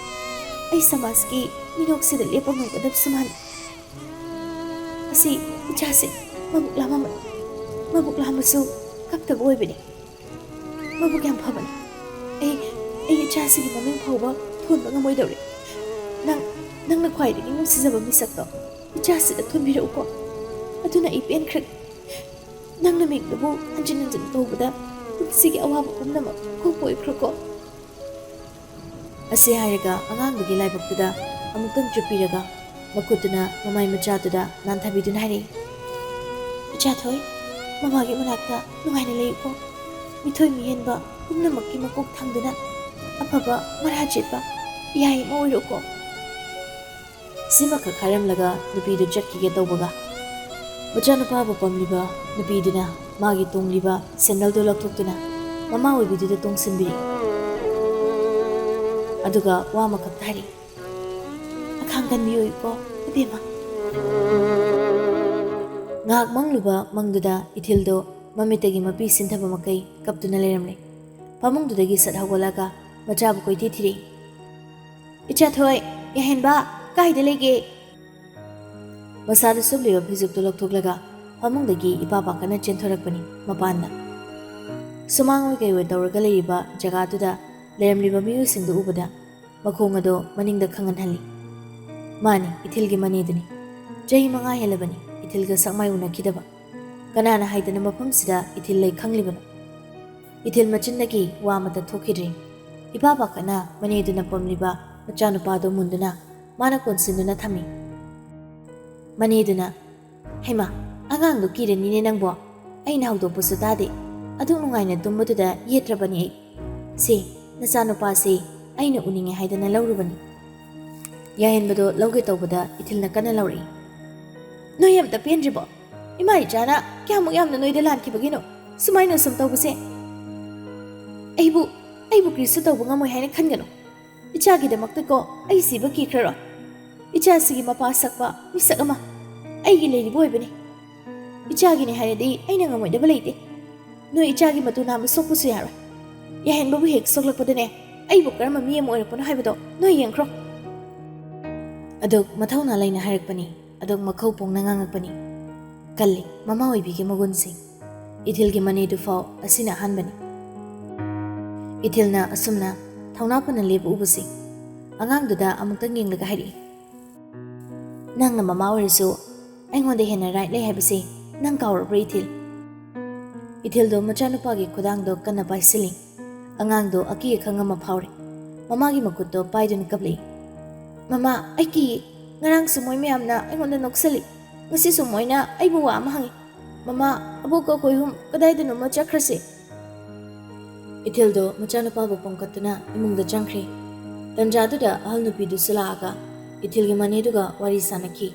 ꯑꯩ ꯁꯃꯥꯖꯀꯤ ꯃꯤꯅꯣꯛꯁꯤꯗ ꯂꯦꯞꯄ ꯉꯝꯒꯗꯕꯁꯨ ꯃꯥꯟꯗꯦ꯫ ꯑꯁꯤ ꯏꯆꯥꯁꯦ ꯃꯕꯨꯛ ꯂꯥꯝꯃꯝ-, ꯃꯕꯨꯛ ꯂꯥꯝꯃꯁꯨ ꯀꯞꯇꯕ ꯑꯣꯏꯕꯅꯤ꯫ ꯃꯕꯨꯛ ꯌꯥꯝ ꯐꯕꯅꯤ꯫ ꯑꯩ, ꯑꯩ ꯏꯆꯥꯁꯤꯒꯤ ꯃꯃꯤꯡ ꯐꯥꯎꯕ ꯊꯣꯟꯕ ꯉꯝꯃꯣꯏꯗꯧꯔꯦ꯫ ꯅꯪ, ꯅꯪꯅ ꯈ꯭ꯋꯥꯏꯗꯒꯤ ꯅꯨꯡꯁꯤꯖꯕ ꯃꯤꯁꯛꯇꯣ ꯏꯆꯥꯁꯤꯗ ꯊꯣꯟꯕꯤꯔꯛꯎꯀꯣ꯫ ꯑꯗꯨꯅ ꯑꯩ ꯄꯦꯟꯈ꯭ꯔꯒꯦ꯫ ꯅꯪꯅ ꯃꯤꯡꯗꯨꯕꯨ ꯍꯟꯖꯤꯟ ꯍꯟꯖꯤꯟ ꯀꯧꯕꯗ ꯄꯨꯟꯁꯤꯒꯤ ꯑꯋꯥꯕ ꯄꯨꯝꯅꯃꯛ ꯀꯣꯛꯄ ꯑꯣꯏꯈ꯭ꯔꯣꯀꯣ꯫" ꯑꯁꯤ ꯍꯥꯏꯔꯒ ꯑꯉꯥꯡꯗꯨꯒꯤ ꯂꯥꯏꯕꯛꯇꯨꯗ ꯑꯃꯨꯛꯇꯪ ꯆꯨꯞꯄꯤꯔꯒ ꯃꯈꯨꯠꯇꯨꯅ ꯃꯃꯥꯏ ꯃꯆꯥꯗꯨꯗ ꯅꯥꯟꯊꯕꯤꯗꯨꯅ ꯍꯥꯏꯔꯛꯏ, "ꯏꯆꯥꯊꯣꯏ, ꯃꯃꯥꯒꯤ ꯃꯅꯥꯛꯇ ꯅꯨꯡꯉꯥꯏꯅ ꯂꯩꯌꯨꯀꯣ꯫ ꯃꯤꯊꯣꯏ ꯃꯤꯍꯦꯟꯕ ꯄꯨꯝꯅꯃꯛꯀꯤ ꯃꯀꯣꯛ ꯊꯥꯡꯗꯨꯅ ꯑꯐꯕ ꯃꯔꯥ ꯆꯦꯠꯄ ꯏꯌꯥꯏ ꯑꯃ ꯑꯣꯏꯔꯣꯀꯣ꯫" ꯁꯤꯃꯈꯛ ꯍꯥꯏꯔꯝꯂꯒ ꯅꯨꯄꯤꯗꯨ ꯆꯠꯈꯤꯒꯦ ꯇꯧꯕꯒ, ꯃꯆꯥꯅꯨꯄꯥꯕꯨ ꯄꯝꯂꯤꯕ ꯅꯨꯄꯤꯗꯨꯅ ꯃꯥꯒꯤ ꯇꯣꯡꯂꯤꯕ ꯁꯦꯟꯗꯜꯗꯨ ꯂꯧꯊꯣꯛꯇꯨꯅ ꯃꯃꯥ ꯑꯣꯏꯕꯤꯗꯨꯗ ꯇꯣꯡꯁꯤꯟꯕꯤꯔꯤ꯫ ꯑꯗꯨꯒ ꯋꯥ ꯑꯃꯈꯛꯇ ꯍꯥꯏꯔꯤ, "ꯑꯈꯥꯡ ꯀꯟꯕꯤꯌꯨꯀꯣ, ꯏꯕꯦꯝꯃ꯫" ꯉꯥꯏꯍꯥꯛ ꯃꯪꯂꯨꯕ ꯃꯪꯗꯨꯗ ꯏꯊꯤꯜꯗꯣ ꯃꯃꯤꯠꯇꯒꯤ ꯃꯄꯤ ꯁꯤꯟꯊꯕ ꯃꯈꯩ ꯀꯞꯇꯨꯅ ꯂꯩꯔꯝꯂꯦ꯫ ꯐꯃꯨꯡꯗꯨꯗꯒꯤ ꯁꯠ ꯍꯧꯒꯠꯂꯒ ꯃꯆꯥꯕꯨ ꯀꯣꯏꯊꯤ ꯊꯤꯔꯤ꯫ "ꯏꯆꯥꯊꯣꯏ, ꯌꯥꯍꯦꯟꯕ, ꯀꯥꯏꯗ ꯂꯩꯒꯦ?" ꯃꯁꯥꯗ ꯁꯨꯞꯂꯤꯕ ꯐꯤꯖꯨꯞꯇꯨ ꯂꯧꯊꯣꯛꯂꯒ ꯐꯃꯨꯡꯗꯒꯤ ꯏꯄꯥ ꯄꯥꯈꯠꯅ ꯆꯦꯟꯊꯣꯔꯛꯄꯅꯤ ꯃꯄꯥꯟꯗ꯫ ꯁꯨꯃꯥꯡ ꯑꯣꯏ ꯀꯩ ꯑꯣꯏ ꯇꯧꯔꯒ ꯂꯩꯔꯤꯕ ꯖꯒꯥꯗꯨꯗ ꯂꯩꯔꯝꯂꯤꯕ ꯃꯤꯑꯣꯏꯁꯤꯡꯗꯨ ꯎꯕꯗ ꯃꯈꯣꯡ ꯑꯗꯣ ꯃꯅꯤꯡꯗ ꯈꯪꯍꯟꯍꯜꯂꯤ꯫ ꯃꯥꯅꯤ, ꯏꯊꯤꯜꯒꯤ ꯃꯅꯦꯗꯨꯅꯤ꯫ ꯆꯍꯤ ꯃꯉꯥ ꯍꯦꯜꯂꯕꯅꯤ ꯏꯊꯤꯜꯒ ꯁꯛꯃꯥꯏ ꯎꯅꯈꯤꯗꯕ꯫ ꯀꯅꯥꯅ ꯍꯥꯏꯗꯅ ꯃꯐꯝꯁꯤꯗ ꯏꯊꯤꯜ ꯂꯩ ꯈꯪꯂꯤꯕꯅꯣ? ꯏꯊꯤꯜ ꯃꯆꯤꯟꯗꯒꯤ ꯋꯥ ꯑꯃꯠꯇ ꯊꯣꯛꯈꯤꯗ꯭ꯔꯤ꯫ ꯏꯄꯥ ꯄꯥꯈꯠꯅ ꯃꯅꯦꯗꯨꯅ ꯄꯝꯂꯤꯕ ꯃꯆꯥꯅꯨꯄꯥꯗꯨ ꯃꯨꯟꯗꯨꯅ ꯃꯥꯅ ꯀꯣꯟꯁꯤꯟꯗꯨꯅ ꯊꯝꯃꯤ꯫ ꯃꯅꯦꯗꯨꯅ, "ꯍꯩꯃꯥ, ꯑꯉꯥꯡꯗꯣ ꯀꯤꯔꯅꯤꯅꯦ ꯅꯪꯕꯣ꯫ ꯑꯩꯅ ꯍꯧꯗꯣꯛꯄꯁꯨ ꯇꯥꯗꯦ꯫ ꯑꯗꯨꯛ ꯅꯨꯡꯉꯥꯏꯅ ꯇꯨꯝꯕꯗꯨꯗ ꯌꯦꯠꯇ꯭ꯔꯕꯅꯤ ꯑꯩ꯫ ꯁꯦ, ꯅꯆꯥꯅꯨꯄꯥꯁꯦ ꯑꯩꯅ ꯎꯅꯤꯡꯉꯦ ꯍꯥꯏꯗꯅ ꯂꯧꯔꯨꯕꯅꯤ꯫" ꯌꯥꯍꯦꯟꯕꯗꯣ ꯂꯧꯒꯦ ꯇꯧꯕꯗ ꯏꯊꯤꯜꯅ ꯀꯟꯅ ꯂꯧꯔꯛꯏ꯫ "ꯅꯣꯏ ꯑꯝꯇ ꯄꯦꯟꯗ꯭ꯔꯤꯕꯣ? ꯏꯃꯥ ꯏꯆꯥꯅ ꯀꯌꯥꯃꯨꯛ ꯌꯥꯝꯅ ꯅꯣꯏꯗ ꯂꯥꯟꯈꯤꯕꯒꯤꯅꯣ ꯁꯨꯃꯥꯏꯅ ꯁꯨꯝ ꯇꯧꯕꯁꯦ? ꯑꯩꯕꯨ, ꯑꯩꯕꯨ ꯀꯔꯤꯁꯨ ꯇꯧꯕ ꯉꯝꯃꯣꯏ ꯍꯥꯏꯅ ꯈꯟꯒꯅꯨ꯫ ꯏꯆꯥꯒꯤꯗꯃꯛꯇꯀꯣ ꯑꯩ ꯁꯤꯕ ꯀꯤꯈ꯭ꯔꯔꯣꯏ꯫ ꯏꯆꯥꯁꯤꯒꯤ ꯃꯄꯥ ꯁꯛꯄ ꯃꯤꯁꯛ ꯑꯃ ꯑꯩꯒꯤ ꯂꯩꯔꯤꯕ ꯑꯣꯏꯕꯅꯤ꯫ ꯏꯆꯥꯒꯤꯅꯤ ꯍꯥꯏꯔꯗꯤ ꯑꯩꯅ ꯉꯝꯃꯣꯏꯗꯕ ꯂꯩꯇꯦ꯫ ꯅꯣꯏ ꯏꯆꯥꯒꯤ ꯃꯇꯨ ꯅꯥꯝꯃ ꯁꯣꯛꯄꯁꯨ ꯌꯥꯔꯣꯏ꯫ ꯌꯥꯍꯦꯟꯕꯕꯨ ꯍꯦꯛ ꯁꯣꯛꯂꯛꯄꯗꯅꯦ, ꯑꯩꯕꯨ ꯀꯔꯝꯕ ꯃꯤ ꯑꯃ ꯑꯣꯏꯔꯛꯄꯅꯣ ꯍꯥꯏꯕꯗꯣ ꯅꯣꯏ ꯌꯦꯡꯈ꯭ꯔꯣ꯫" ꯑꯗꯨꯛ ꯃꯊꯧꯅꯥ ꯂꯩꯅ ꯍꯥꯏꯔꯛꯄꯅꯤ꯫ ꯑꯗꯨꯛ ꯃꯈꯧ ꯄꯣꯡꯅ ꯉꯥꯡꯉꯛꯄꯅꯤ꯫ ꯀꯜꯂꯤ ꯃꯃꯥ ꯑꯣꯏꯕꯤꯒꯤ ꯃꯒꯨꯟꯁꯤꯡ꯫ ꯏꯊꯤꯜꯒꯤ ꯃꯅꯦꯗꯨꯐꯥꯎ ꯑꯁꯤꯅ ꯑꯍꯥꯟꯕꯅꯤ꯫ ꯏꯊꯤꯜꯅ ꯑꯁꯨꯝꯅ ꯊꯧꯅꯥ ꯐꯅ ꯂꯦꯞꯄ ꯎꯕꯁꯤ ꯑꯉꯥꯡꯗꯨꯗ ꯑꯃꯨꯛꯇꯪ ꯌꯦꯡꯂꯒ ꯍꯥꯏꯔꯛꯏ, "ꯅꯪꯅ ꯃꯃꯥ ꯑꯣꯏꯔꯁꯨ ꯑꯩꯉꯣꯟꯗ ꯍꯦꯟꯅ right ꯂꯩ ꯍꯥꯏꯕꯁꯤ ꯅꯪ ꯀꯥꯎꯔꯕ꯭ꯔꯥ, ꯏꯊꯤꯜ?" ꯏꯊꯤꯜꯗꯣ ꯃꯆꯥꯅꯨꯄꯥꯒꯤ ꯈꯨꯗꯥꯡꯗꯣ ꯀꯟꯅ ꯄꯥꯏꯁꯤꯜꯂꯤ꯫ ꯑꯉꯥꯡꯗꯣ ꯑꯀꯤ ꯑꯈꯪ ꯑꯃ ꯐꯥꯎꯔꯦ꯫ ꯃꯃꯥꯒꯤ ꯃꯈꯨꯠꯇꯣ ꯄꯥꯏꯗꯨꯅ ꯀꯞꯂꯛꯏ꯫ "ꯃꯃꯥ, ꯑꯩ ꯀꯤꯌꯦ꯫ ꯉꯔꯥꯡꯁꯨ ꯃꯣꯏ ꯃꯌꯥꯝꯅ ꯑꯩꯉꯣꯟꯗ ꯅꯣꯛꯁꯜꯂꯤ꯫ ꯉꯁꯤꯁꯨ ꯃꯣꯏꯅ ꯑꯩꯕꯨ ꯋꯥ ꯑꯃ ꯍꯪꯉꯤ꯫ ꯃꯃꯥ, ꯑꯕꯣꯛꯀ ꯑꯩꯈꯣꯏ ꯑꯍꯨꯝ ꯀꯗꯥꯏꯗꯅꯣꯃ ꯆꯠꯈ꯭ꯔꯁꯤ꯫" ꯏꯊꯤꯜꯗꯣ ꯃꯆꯥꯅꯨꯄꯥꯕꯨ ꯄꯣꯝꯈꯠꯇꯨꯅ ꯏꯃꯨꯡꯗ ꯆꯪꯈ꯭ꯔꯦ꯫ ꯇꯟꯖꯥꯗꯨꯗ ꯑꯍꯜ ꯅꯨꯄꯤꯗꯨꯁꯨ ꯂꯥꯛꯑꯒ ꯏꯊꯤꯜꯒꯤ ꯃꯅꯦꯗꯨꯒ ꯋꯥꯔꯤ ꯁꯥꯟꯅꯈꯤ꯫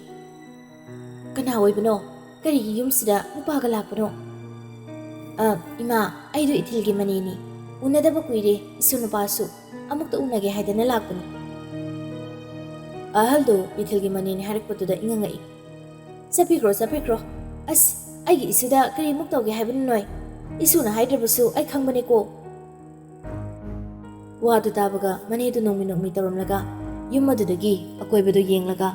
"ꯀꯅꯥ ꯑꯣꯏꯕꯅꯣ? ꯀꯔꯤꯒꯤ ꯌꯨꯝꯁꯤꯗ ꯅꯨꯄꯥꯒ ꯂꯥꯛꯄꯅꯣ?" "ꯑ, ꯏꯃꯥ, ꯑꯩꯗꯣ ꯏꯊꯤꯜꯒꯤ ꯃꯅꯦꯅꯤ꯫ ꯎꯅꯗꯕ ꯀꯨꯏꯔꯦ, ꯏꯁꯨ ꯅꯨꯄꯥꯁꯨ꯫ ꯑꯃꯨꯛꯇ ꯎꯅꯒꯦ ꯍꯥꯏꯗꯅ ꯂꯥꯛꯄꯅꯤ꯫" ꯑꯍꯜꯗꯣ ꯏꯊꯤꯜꯒꯤ ꯃꯅꯦꯅꯤ ꯍꯥꯏꯔꯛꯄꯗꯨꯗ ꯏꯉꯛ ꯉꯛꯏ꯫ "ꯆꯠꯄꯤꯈ꯭ꯔꯣ, ꯆꯠꯄꯤꯈ꯭ꯔꯣ꯫ ꯑꯁ, ꯑꯩꯒꯤ ꯏꯁꯨꯗ ꯀꯔꯤꯃꯨꯛ ꯇꯧꯒꯦ ꯍꯥꯏꯕꯅꯣ ꯅꯣꯏ? ꯏꯁꯨꯅ ꯍꯥꯏꯗ꯭ꯔꯕꯁꯨ ꯑꯩ ꯈꯪꯕꯅꯤꯀꯣ꯫" ꯋꯥꯗꯨ ꯇꯥꯕꯒ ꯃꯅꯦꯗꯨ ꯅꯣꯡꯃꯤ ꯅꯣꯡꯃꯤ ꯇꯧꯔꯝꯂꯒ ꯌꯨꯝ ꯑꯗꯨꯗꯒꯤ ꯑꯀꯣꯏꯕꯗꯨ ꯌꯦꯡꯂꯒ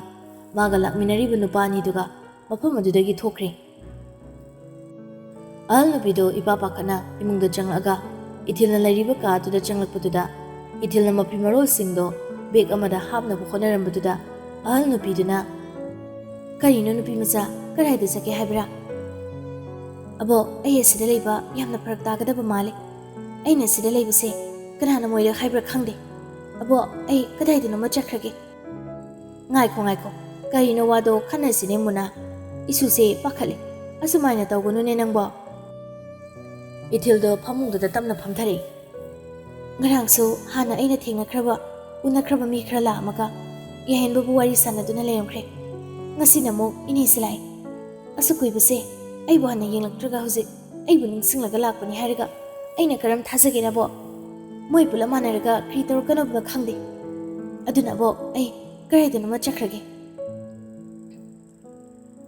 ꯃꯥꯒ ꯂꯥꯛꯃꯤꯟꯅꯔꯤꯕ ꯅꯨꯄꯥ ꯑꯅꯤꯗꯨꯒ ꯃꯐꯝ ꯑꯗꯨꯗꯒꯤ ꯊꯣꯛꯈ꯭ꯔꯦ꯫ ꯑꯍꯜ ꯅꯨꯄꯤꯗꯣ ꯏꯄꯥ ꯄꯥꯈꯠꯅ ꯏꯃꯨꯡꯗ ꯆꯪꯂꯛꯑꯒ ꯏꯊꯤꯜꯅ ꯂꯩꯔꯤꯕ ꯀꯥ ꯑꯗꯨꯗ ꯆꯪꯂꯛꯄꯗꯨꯗ, ꯏꯊꯤꯜꯅ ꯃꯐꯤ ꯃꯔꯣꯜꯁꯤꯡꯗꯣ ꯕꯦꯒ ꯑꯃꯗ ꯍꯥꯞꯅꯕ ꯍꯣꯠꯅꯔꯝꯕꯗꯨꯗ, ꯑꯍꯜ ꯅꯨꯄꯤꯗꯨꯅ, "ꯀꯔꯤꯅꯣ ꯅꯨꯄꯤ ꯃꯆꯥ, ꯀꯗꯥꯏꯗ ꯆꯠꯀꯦ ꯍꯥꯏꯕ꯭ꯔꯥ?" "ꯑꯕꯣꯛ, ꯑꯩ ꯑꯁꯤꯗ ꯂꯩꯕ ꯌꯥꯝꯅ ꯐꯔꯛ ꯇꯥꯒꯗꯕ ꯃꯥꯜꯂꯦ꯫ ꯑꯩꯅ ꯑꯁꯤꯗ ꯂꯩꯕꯁꯦ ꯀꯅꯥꯅ ꯃꯣꯏꯔꯛ ꯍꯥꯏꯕ꯭ꯔꯥ ꯈꯪꯗꯦ꯫ ꯑꯕꯣꯛ, ꯑꯩ ꯀꯗꯥꯏꯗꯅꯣꯃ ꯆꯠꯈ꯭ꯔꯒꯦ꯫" "ꯉꯥꯏꯈꯣ, ꯉꯥꯏꯈꯣ, ꯀꯔꯤꯅꯣ ꯋꯥꯗꯣ ꯈꯟꯅꯁꯤꯅꯦ ꯃꯨꯅꯥ꯫ ꯏꯁꯨꯁꯦ ꯄꯥꯈꯠꯂꯦ꯫ ꯑꯁꯨꯃꯥꯏꯅ ꯇꯧꯒꯅꯨꯅꯦ ꯅꯪꯕꯣ꯫" ꯏꯊꯤꯜꯗꯣ ꯐꯃꯨꯡꯗꯨꯗ ꯇꯞꯅ ꯐꯝꯊꯔꯛꯏ꯫ "ꯉꯔꯥꯡꯁꯨ ꯍꯥꯟꯅ ꯑꯩꯅ ꯊꯦꯡꯅꯈ꯭ꯔꯕ, ꯎꯅꯈ꯭ꯔꯕ ꯃꯤ ꯈꯔ ꯂꯥꯛꯑꯝꯃꯒ ꯌꯥꯍꯦꯟꯕꯕꯨ ꯋꯥꯔꯤ ꯁꯥꯟꯅꯗꯨꯅ ꯂꯩꯔꯝꯈ꯭ꯔꯦ꯫ ꯉꯁꯤꯅ ꯑꯃꯨꯛ ꯏꯅꯦꯁꯦ ꯂꯥꯛꯑꯦ꯫ ꯑꯁꯨꯛ ꯀꯨꯏꯕꯁꯦ ꯑꯩꯕꯨ ꯍꯟꯅ ꯌꯦꯡꯂꯛꯇ꯭ꯔꯒ ꯍꯧꯖꯤꯛ ꯑꯩꯕꯨ ꯅꯤꯡꯁꯤꯡꯂꯒ ꯂꯥꯛꯄꯅꯤ ꯍꯥꯏꯔꯒ ꯑꯩꯅ ꯀꯔꯝ ꯊꯥꯖꯒꯦꯔꯕꯣ? ꯃꯣꯏ ꯄꯨꯂꯞ ꯃꯥꯟꯅꯔꯒ ꯀꯔꯤ ꯇꯧꯔꯛꯀꯅꯕꯅꯣ ꯈꯪꯗꯦ꯫ ꯑꯗꯨꯅ ꯑꯕꯣꯛ, ꯑꯩ ꯀꯗꯥꯏꯗꯅꯣꯃ ꯆꯠꯈ꯭ꯔꯒꯦ꯫"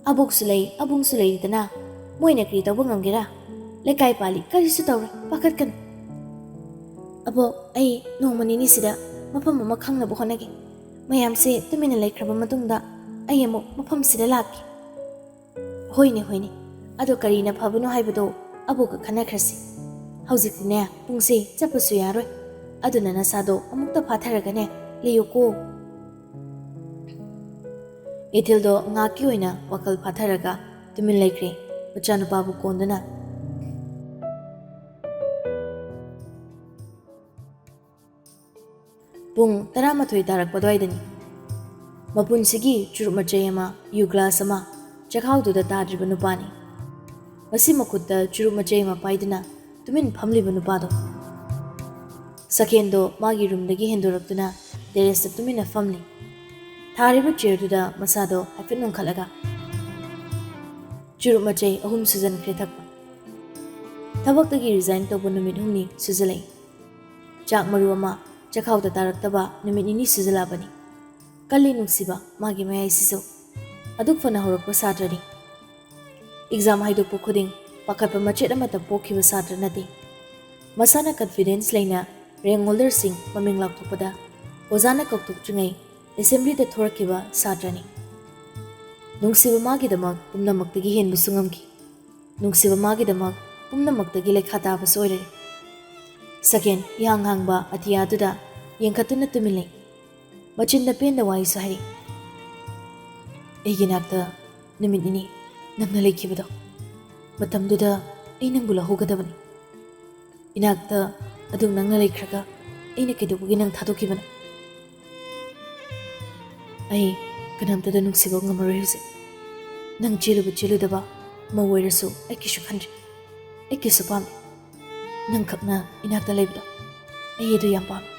"ꯑꯕꯣꯛꯁꯨ ꯂꯩ, ꯑꯕꯨꯡꯁꯨ ꯂꯩꯔꯤꯗꯅ, ꯃꯣꯏꯅ ꯀꯔꯤ ꯇꯧꯕ ꯉꯝꯒꯦꯔꯥ? ꯂꯩꯀꯥꯏ ꯄꯥꯜꯂꯤ, ꯀꯔꯤꯁꯨ ꯇꯧꯔꯣꯏ, ꯄꯥꯈꯠꯀꯅꯨ꯫" "ꯑꯕꯣꯛ, ꯑꯩ ꯅꯣꯡꯃ ꯅꯤꯅꯤꯁꯤꯗ ꯃꯐꯝ ꯑꯃ ꯈꯪꯅꯕ ꯍꯣꯠꯅꯒꯦ꯫ ꯃꯌꯥꯝꯁꯦ ꯇꯨꯃꯤꯟꯅ ꯂꯩꯈ꯭ꯔꯕ ꯃꯇꯨꯡꯗ ꯑꯩ ꯑꯃꯨꯛ ꯃꯐꯝꯁꯤꯗ ꯂꯥꯛꯀꯦ꯫" "ꯍꯣꯏꯅꯦ, ꯍꯣꯏꯅꯦ, ꯑꯗꯣ ꯀꯔꯤꯅ ꯐꯕꯅꯣ ꯍꯥꯏꯕꯗꯣ ꯑꯕꯣꯛꯀ ꯈꯟꯅꯈ꯭ꯔꯁꯤ꯫ ꯍꯧꯖꯤꯛꯇꯤꯅꯦ, ꯄꯨꯡꯁꯦ ꯆꯠꯄꯁꯨ ꯌꯥꯔꯣꯏ꯫ ꯑꯗꯨꯅ ꯅꯁꯥꯗꯣ ꯑꯃꯨꯛꯇ ꯐꯥꯊꯔꯒꯅꯦ ꯂꯩꯌꯨꯀꯣ꯫" ꯏꯊꯤꯜꯗꯣ ꯉꯥꯏꯍꯥꯛꯀꯤ ꯑꯣꯏꯅ ꯋꯥꯈꯜ ꯐꯥꯊꯔꯒ ꯇꯨꯃꯤꯟ ꯂꯩꯈ꯭ꯔꯦ, ꯃꯆꯥꯅꯨꯄꯥꯕꯨ ꯀꯣꯟꯗꯨꯅ꯫ ꯄꯨꯡ ꯇꯔꯥꯃꯥꯊꯣꯏ ꯇꯥꯔꯛꯄ ꯑꯗꯨꯋꯥꯏꯗꯅꯤ꯫ ꯃꯄꯨꯟꯁꯤꯒꯤ ꯆꯨꯔꯨꯞ ꯃꯆꯩ ꯑꯃ, ꯌꯨ ꯒ꯭ꯂꯥꯁ ꯑꯃ ꯆꯈꯥꯎꯗꯨꯗ ꯇꯥꯗ꯭ꯔꯤꯕ ꯅꯨꯄꯥꯅꯤ꯫ ꯃꯁꯤ ꯃꯈꯨꯠꯇ ꯆꯨꯔꯨꯞ ꯃꯆꯩ ꯑꯃ ꯄꯥꯏꯗꯨꯅ ꯇꯨꯃꯤꯟ ꯐꯝꯂꯤꯕ ꯅꯨꯄꯥꯗꯣ꯫ ꯁꯀꯦꯟꯗꯣ ꯃꯥꯒꯤ ꯔꯨꯝꯗꯒꯤ ꯍꯦꯟꯗꯣꯔꯛꯇꯨꯅ ꯇꯦꯔꯦꯁꯇ ꯇꯨꯃꯤꯟꯅ ꯐꯝꯂꯤ꯫ ꯊꯥꯔꯤꯕ ꯆꯤꯌꯔꯗꯨꯗ ꯃꯁꯥꯗꯣ ꯍꯥꯏꯐꯦꯠ ꯅꯣꯟꯈꯠꯂꯒ꯫ ꯆꯨꯔꯨꯞ ꯃꯆꯩ ꯑꯍꯨꯝ ꯁꯨꯖꯟꯈ꯭ꯔꯦ ꯊꯛꯄ꯫ ꯊꯕꯛꯇꯒꯤ ꯔꯤꯖꯥꯏꯟ ꯇꯧꯕ ꯅꯨꯃꯤꯠ ꯍꯨꯝꯅꯤ ꯁꯨꯖꯜꯂꯛꯏ꯫ ꯆꯥꯛ ꯃꯔꯨ ꯑꯃ ꯆꯈꯥꯎꯗ ꯇꯥꯔꯛꯇꯕ ꯅꯨꯃꯤꯠ ꯅꯤꯅꯤ ꯁꯨꯖꯜꯂꯛꯑꯕꯅꯤ꯫ ꯀꯜꯂꯤ ꯅꯨꯡꯁꯤꯕ ꯃꯥꯒꯤ ꯃꯌꯥꯏꯁꯤꯁꯨ꯫ ꯑꯗꯨꯛ ꯐꯅ ꯍꯧꯔꯛꯄ ꯁꯥꯇ꯭ꯔꯅꯤ꯫ ꯑꯦꯛꯖꯥꯝ ꯍꯥꯏꯗꯣꯛꯄ ꯈꯨꯗꯤꯡ ꯄꯥꯈꯠꯄ ꯃꯆꯦꯠ ꯑꯃꯠꯇ ꯄꯣꯛꯈꯤꯕ ꯁꯥꯇ꯭ꯔ ꯅꯠꯇꯦ꯫ ꯃꯁꯥꯅ ꯀꯟꯐꯤꯗꯦꯟꯁ ꯂꯩꯅ ꯔꯦꯡ ꯍꯣꯜꯗꯔꯁꯤꯡ ꯃꯃꯤꯡ ꯂꯥꯎꯊꯣꯛꯄꯗ ꯑꯣꯖꯥꯅ ꯀꯧꯊꯣꯛꯇ꯭ꯔꯤꯉꯩ ꯑꯦꯁꯦꯝꯕ꯭ꯂꯤꯗ ꯊꯣꯔꯛꯈꯤꯕ ꯁꯥꯇ꯭ꯔꯅꯤ꯫ ꯅꯨꯡꯁꯤꯕ ꯃꯥꯒꯤꯗꯃꯛ ꯄꯨꯝꯅꯃꯛꯇꯒꯤ ꯍꯦꯟꯕꯁꯨ ꯉꯝꯈꯤ꯫ ꯅꯨꯡꯁꯤꯕ ꯃꯥꯒꯤꯗꯃꯛ ꯄꯨꯝꯅꯃꯛꯇꯒꯤ ꯂꯩꯈꯥ ꯇꯥꯕꯁꯨ ꯑꯣꯏꯔꯦ꯫ ꯁꯒꯦꯟ ꯏꯍꯥꯡ ꯍꯥꯡꯕ ꯑꯇꯤꯌꯥꯗꯨꯗ ꯌꯦꯡꯈꯠꯇꯨꯅ ꯇꯨꯃꯤꯟ ꯂꯩ꯫ ꯃꯆꯤꯟꯗ ꯄꯦꯟꯗ ꯋꯥꯍꯩꯁꯨ ꯍꯥꯏꯔꯤ꯫ "ꯑꯩꯒꯤ ꯅꯥꯛꯇ ꯅꯨꯃꯤꯠ ꯅꯤꯅꯤ ꯅꯪꯅ ꯂꯩꯈꯤꯕꯗꯣ, ꯃꯇꯝꯗꯨꯗ ꯑꯩ ꯅꯪꯕꯨ ꯂꯧꯍꯧꯒꯗꯕꯅꯤ꯫ ꯏꯅꯥꯛꯇ ꯑꯗꯨꯝ ꯅꯪꯅ ꯂꯩꯈ꯭ꯔꯒ ꯑꯩꯅ ꯀꯩꯗꯧꯕꯒꯤ ꯅꯪ ꯊꯥꯗꯣꯛꯈꯤꯕꯅꯣ? ꯑꯩ ꯀꯅꯥꯝꯇꯗ ꯅꯨꯡꯁꯤꯕ ꯉꯝꯃꯔꯣꯏ ꯍꯧꯖꯤꯛ꯫ ꯅꯪ ꯆꯦꯜꯂꯨꯕ ꯆꯦꯜꯂꯨꯗꯕ ꯃꯧ ꯑꯣꯏꯔꯁꯨ ꯑꯩ ꯀꯩꯁꯨ ꯈꯟꯗ꯭ꯔꯦ꯫ ꯑꯩ ꯀꯩꯁꯨ ꯄꯥꯝꯗꯦ꯫ ꯅꯪꯈꯛꯅ ꯏꯅꯥꯛꯇ ꯂꯩꯕꯗꯣ ꯑꯩ ꯑꯗꯨ ꯌꯥꯝ ꯄꯥꯝꯃꯤ꯫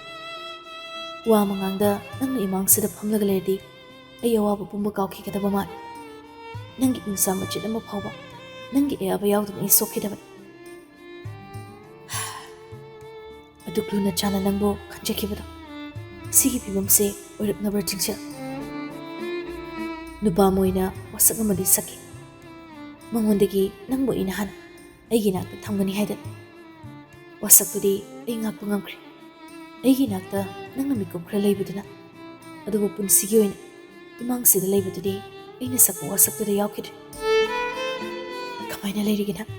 ꯋꯥ ꯃꯉꯥꯡꯗ ꯅꯪꯅ ꯏꯃꯥꯡꯁꯤꯗ ꯐꯝꯂꯒ ꯂꯩꯔꯗꯤ ꯑꯩ ꯑꯋꯥꯕ ꯄꯨꯝꯕ ꯀꯥꯎꯈꯤꯒꯗꯕ ꯃꯥꯜꯂꯤ꯫ ꯅꯪꯒꯤ ꯎꯟꯁꯥ ꯃꯆꯦꯠ ꯑꯃ ꯐꯥꯎꯕ ꯅꯪꯒꯤ ꯑꯌꯥꯕ ꯌꯥꯎꯗꯅ ꯑꯩ ꯁꯣꯛꯈꯤꯗꯕꯅꯤ꯫ ꯑꯗꯨꯛ ꯂꯨꯅ ꯆꯥꯟꯅ ꯅꯪꯕꯨ ꯈꯟꯖꯈꯤꯕꯗꯣ, ꯁꯤꯒꯤ ꯐꯤꯕꯝꯁꯦ ꯑꯣꯏꯔꯛꯅꯕ꯭ꯔꯥ ꯆꯤꯡꯁꯤꯜ? ꯅꯨꯄꯥ ꯑꯃ ꯑꯣꯏꯅ ꯋꯥꯁꯛ ꯑꯃꯗꯤ ꯁꯛꯈꯤ꯫ ꯃꯉꯣꯟꯗꯒꯤ ꯅꯪꯕꯨ ꯑꯩꯅ ꯍꯥꯟꯅ ꯑꯩꯒꯤ ꯅꯥꯛꯇ ꯊꯝꯒꯅꯤ ꯍꯥꯏꯗꯅ꯫ ꯋꯥꯁꯛꯇꯨꯗꯤ ꯑꯩ ꯉꯥꯛꯄ ꯉꯝꯈ꯭ꯔꯦ꯫ ꯑꯩꯒꯤ ꯅꯥꯛꯇ ꯅꯪꯅ ꯃꯤꯀꯨꯞ ꯈꯔ ꯂꯩꯕꯗꯨꯅ꯫ ꯑꯗꯨꯕꯨ ꯄꯨꯟꯁꯤꯒꯤ ꯑꯣꯏꯅ ꯏꯃꯥꯡꯁꯤꯗ ꯂꯩꯕꯗꯨꯗꯤ ꯑꯩꯅ ꯁꯛꯄ ꯋꯥꯁꯛꯇꯨꯗ ꯌꯥꯎꯈꯤꯗ꯭ꯔꯦ꯫ ꯀꯃꯥꯏꯅ ꯂꯩꯔꯤꯒꯦ ꯅꯪ?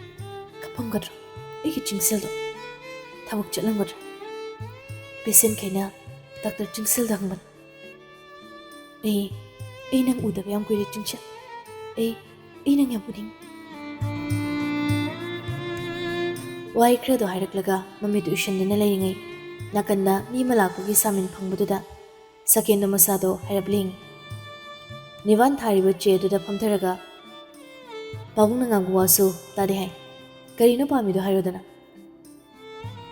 ꯀꯞꯄꯝꯒꯗ꯭ꯔꯣ? ꯑꯩꯒꯤ ꯆꯤꯡꯁꯤꯜꯗꯣ ꯊꯕꯛ ꯆꯠꯂꯝꯒꯗ꯭ꯔꯣ? ꯄꯦꯁꯦꯟꯈꯩꯅ ꯗꯥꯛꯇꯔ ꯆꯤꯡꯁꯤꯜꯗ ꯍꯪꯕꯅꯤ꯫ "ꯑꯩ, ꯑꯩ ꯅꯪ ꯎꯗꯕ ꯌꯥꯝ ꯀꯨꯏꯔꯦ ꯆꯤꯡꯁꯤꯜ꯫ ꯑꯩ, ꯑꯩ ꯅꯪ ꯌꯥꯝ ꯎꯅꯤꯡꯉꯤ꯫" ꯋꯥꯍꯩ ꯈꯔꯗꯣ ꯍꯥꯏꯔꯛꯂꯒ ꯃꯃꯤꯠ ꯎꯏꯁꯤꯟꯗꯨꯅ ꯂꯩꯔꯤꯉꯩ, ꯅꯥꯀꯟꯗ ꯃꯤ ꯑꯃ ꯂꯥꯛꯄꯒꯤ ꯁꯥꯃꯤꯟ ꯐꯪꯕꯗꯨꯗ ꯁꯒꯦꯟꯗꯣ ꯃꯁꯥꯗꯣ ꯍꯥꯏꯔꯞ ꯂꯦꯡꯉꯤ꯫ ꯅꯤꯕꯥꯟ ꯊꯥꯔꯤꯕ ꯆꯦꯗꯨꯗ ꯐꯝꯊꯔꯒ, "ꯄꯥꯕꯨꯡꯅ ꯉꯥꯡꯕ ꯋꯥꯁꯨ ꯇꯥꯗꯦ ꯍꯥꯏ꯫ ꯀꯔꯤꯅꯣ ꯄꯥꯝꯃꯤꯗꯣ ꯍꯥꯏꯔꯣꯗꯅ?"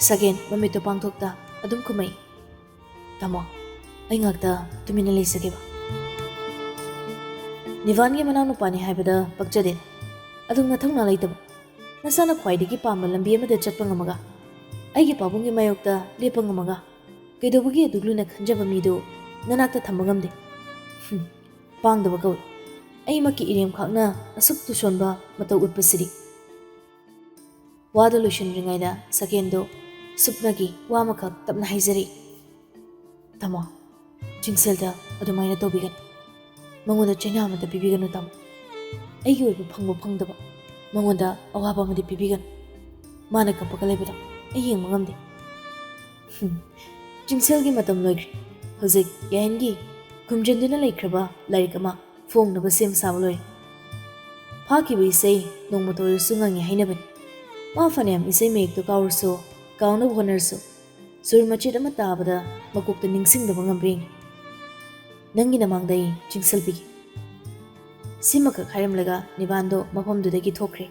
ꯁꯒꯦꯟ ꯃꯃꯤꯠꯇꯨ ꯄꯥꯡꯊꯣꯛꯇ ꯑꯗꯨꯝ ꯈꯨꯝꯃꯛꯏ꯫ "ꯇꯥꯃꯣ, ꯑꯩ ꯉꯥꯛꯇ ꯇꯨꯃꯤꯟꯅ ꯂꯩꯖꯒꯦꯕ꯫ ꯅꯤꯕꯥꯟꯒꯤ ꯃꯅꯥꯎꯅꯨꯄꯥꯅꯤ ꯍꯥꯏꯕꯗ ꯄꯛꯆꯗꯦ꯫ ꯑꯗꯨꯝ ꯅꯊꯧꯅꯥ ꯂꯩꯇꯕ꯫ ꯅꯁꯥꯅ ꯈ꯭ꯋꯥꯏꯗꯒꯤ ꯄꯥꯝꯕ ꯂꯝꯕꯤ ꯑꯃꯗ ꯆꯠꯄ ꯉꯝꯃꯒ, ꯑꯩꯒꯤ ꯄꯥꯕꯨꯡꯒꯤ ꯃꯥꯌꯣꯛꯇ ꯂꯦꯞꯄ ꯉꯝꯃꯒ, ꯀꯩꯗꯧꯕꯒꯤ ꯑꯗꯨꯛ ꯂꯨꯅ ꯈꯟꯖꯕ ꯃꯤꯗꯨ ꯅꯅꯥꯛꯇ ꯊꯝꯕ ꯉꯝꯗꯦ? ꯍꯨꯝ, ꯄꯥꯡꯗꯕ ꯀꯧꯏ꯫ ꯑꯩꯃꯛꯀꯤ ꯏꯔꯦꯝꯈꯥꯛꯅ ꯑꯁꯨꯛ ꯇꯨꯁꯣꯟꯕ ꯃꯇꯧ ꯎꯠꯄꯁꯤꯗꯤ꯫" ꯋꯥꯗꯨ ꯂꯣꯏꯁꯤꯟꯗ꯭ꯔꯤꯉꯩꯗ ꯁꯒꯦꯟꯗꯨ ꯁꯨꯞꯅꯒꯤ ꯋꯥ ꯑꯃꯈꯛ ꯇꯞꯅ ꯍꯥꯏꯖꯔꯛꯏ꯫ "ꯇꯥꯃꯣ, ꯆꯤꯡꯁꯤꯜꯗ ꯑꯗꯨꯃꯥꯏꯅ ꯇꯧꯕꯤꯒꯅꯨ꯫ ꯃꯉꯣꯟꯗ ꯆꯩꯅꯥ ꯑꯃꯠꯇ ꯄꯤꯕꯤꯒꯅꯨ ꯇꯥꯃꯣ꯫ ꯑꯩꯒꯤ ꯑꯣꯏꯕ ꯐꯪꯕ ꯐꯪꯗꯕ, ꯃꯉꯣꯟꯗ ꯑꯋꯥꯕ ꯑꯃꯗꯤ ꯄꯤꯕꯤꯒꯅꯨ꯫ ꯃꯥꯅ ꯀꯞꯄꯒ ꯂꯩꯕꯗꯣ ꯑꯩ ꯌꯦꯡꯕ ꯉꯝꯗꯦ꯫ ꯍꯨꯝ, ꯆꯤꯡꯁꯤꯜꯒꯤ ꯃꯇꯝ ꯂꯣꯏꯈ꯭ꯔꯦ꯫ ꯍꯧꯖꯤꯛ ꯌꯥꯏꯍꯟꯒꯤ ꯈꯨꯝꯖꯤꯟꯗꯨꯅ ꯂꯩꯈ꯭ꯔꯕ ꯂꯥꯏꯔꯤꯛ ꯑꯃ ꯐꯣꯡꯅꯕ ꯁꯦꯝ ꯁꯥꯕ ꯂꯣꯏꯔꯦ꯫ ꯐꯥꯈꯤꯕ ꯏꯁꯩ ꯅꯣꯡꯃꯇ ꯑꯣꯏꯔꯁꯨ ꯉꯪꯉꯤ ꯍꯥꯏꯅꯕꯅꯤ꯫ ꯃꯥ ꯐꯅꯌꯥꯝ ꯏꯁꯩ ꯃꯌꯦꯛꯇꯣ ꯀꯥꯎꯔꯁꯨ, ꯀꯥꯎꯅꯕ ꯍꯣꯠꯅꯔꯁꯨ, ꯁꯨꯔ ꯃꯆꯦꯠ ꯑꯃ ꯇꯥꯕꯗ ꯃꯀꯣꯛꯇ ꯅꯤꯡꯁꯤꯡꯗꯕ ꯉꯝꯕ꯭ꯔꯥ ꯌꯦꯡꯒꯦ꯫ ꯅꯪꯒꯤ ꯅꯃꯥꯡꯗ ꯑꯩ ꯆꯤꯡꯁꯤꯜ ꯄꯤꯒꯦ꯫ ꯁꯤꯃꯈꯛ ꯍꯥꯏꯔꯝꯂꯒ ꯅꯤꯕꯥꯟꯗꯣ ꯃꯐꯝꯗꯨꯗꯒꯤ ꯊꯣꯛꯈ꯭ꯔꯦ꯫